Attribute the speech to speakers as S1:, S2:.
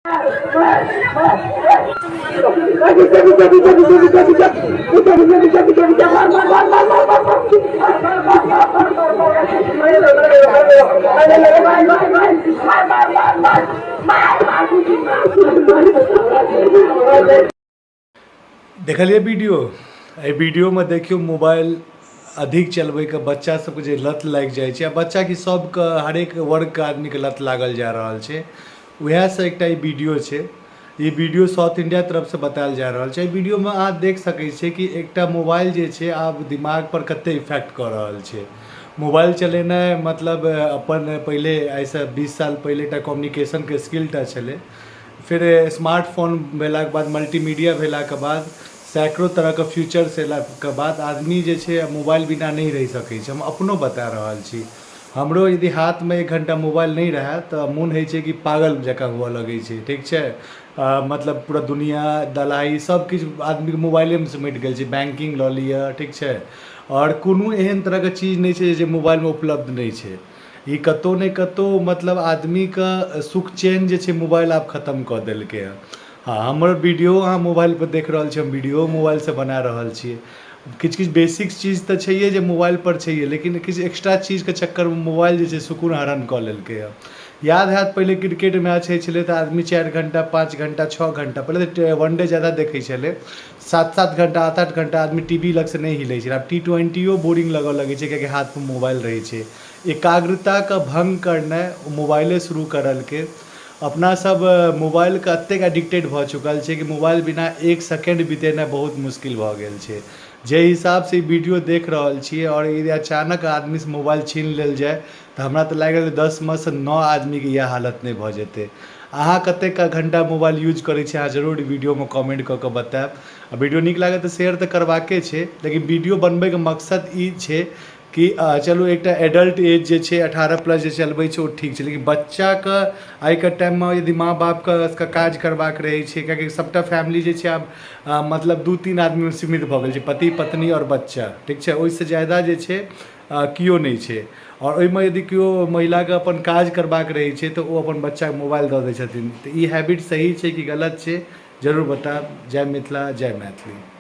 S1: देखलियै वीडियो? एहि वीडियोमे देखियौ, मोबाइल अधिक चलबैके बच्चा सबके जे लत लागि जाइ छै, आ बच्चा की, सबके, हरेक वर्गके आदमीके लत लागल जा रहल छै। वएहसँ एकटा ई वीडियो छै। ई वीडियो साउथ इंडिया तरफसँ बतायल जा रहल छै। एहि वीडियोमे अहाँ देख सकै छियै कि एकटा मोबाइल जे छै आब दिमागपर कते इफेक्ट कऽ रहल छै। मोबाइल चलेनाइ मतलब अपन पहिले, आइसँ 20 साल पहिले एकटा कम्युनिकेशनके स्किल टा छलै। फेर स्मार्टफोन भेलाके बाद, मल्टीमीडिया भेलाके बाद, सैकड़ो तरहके फीचर्स अयलाके बाद आदमी जे छै मोबाइल बिना नहि रहि सकै छै। हम अपनो बता रहल छी, हमरो यदि हाथमे एक घण्टा मोबाइल नहि रहए तऽ मोन होइ छै कि पागल जकाँ हुअ लगै छै। ठीक छै, मतलब पूरा दुनिआ दलाइ सब किछु आदमीके मोबाइलेमे सिमटि गेल छै। बैंकिंग लऽ लिअ, ठीक छै, आओर कोनो एहन तरहके चीज नहि छै जे मोबाइलमे उपलब्ध नहि छै। ई कतहु ने कतहु मतलब आदमीके सुख चैन जे छै मोबाइल आब खतम कऽ देलकै हँ। हँ, हमर वीडियो अहाँ मोबाइलपर देख रहल छी, हम वीडियो मोबाइलसँ बना रहल छियै। किछु किछु बेसिक चीज तऽ छैहे जे मोबाइलपर छैहे, लेकिन किछु एक्स्ट्रा चीजके चक्करमे मोबाइल जे छै सुकून हरण कऽ लेलकै हँ। याद हैत, पहिले क्रिकेट मैच होइ छलै तऽ आदमी 4 घण्टा, 5 घण्टा, 6 घण्टा, पहिले तऽ वनडे ज्यादा देखै छलै, 7-7 घण्टा, 8-8 घण्टा आदमी टी वी लगसँ नहि हिलै छलै। आब टी ट्वेन्टियो बोरिंग लगऽ लगै छै, किएकि हाथमे मोबाइल रहै छै। एकाग्रताके भङ्ग करनाइ ओ मोबाइले शुरू करलकै। अपना सब मोबाइलके एतेक एडिक्टेड भऽ चुकल छै कि मोबाइल बिना एक सेकेण्ड बितेनाइ बहुत मुश्किल भऽ गेल छै। जाहि हिसाबसँ ई वीडियो देख रहल छियै, आओर यदि अचानक आदमीसँ मोबाइल छीन लेल जाय तऽ हमरा तऽ लागि रहल 10मे सँ 9 आदमीके इएह हालत नहि भऽ जेतै? अहाँ कतेक घण्टा मोबाइल यूज करै छियै? अहाँ जरूर वीडियोमे कमेन्ट कऽ कऽ बतायब। आ वीडियो नीक लागत तऽ शेयर तऽ करबाके छै, लेकिन वीडियो बनबैके मकसद ई छै कि चलू, एकटा एडल्ट एज जे छै, 18 प्लस जे चलबै छै, ओ ठीक छै, लेकिन बच्चाके आइके टाइममे यदि माँ बापके काज करबाक रहै छै, कियाकि सभटा फैमिली जे छै आब मतलब दू तीन आदमीमे सीमित भऽ गेल छै, पति, पत्नी आओर बच्चा, ठीक छै, ओहिसँ ज्यादा जे छै केओ नहि छै। आओर ओहिमे यदि केओ महिलाके अपन काज करबाक रहै छै तऽ ओ अपन बच्चाके मोबाइल दऽ दै छथिन। तऽ ई हैबिट सही छै कि गलत छै, जरूर बतायब। जय मिथिला, जय मैथिली।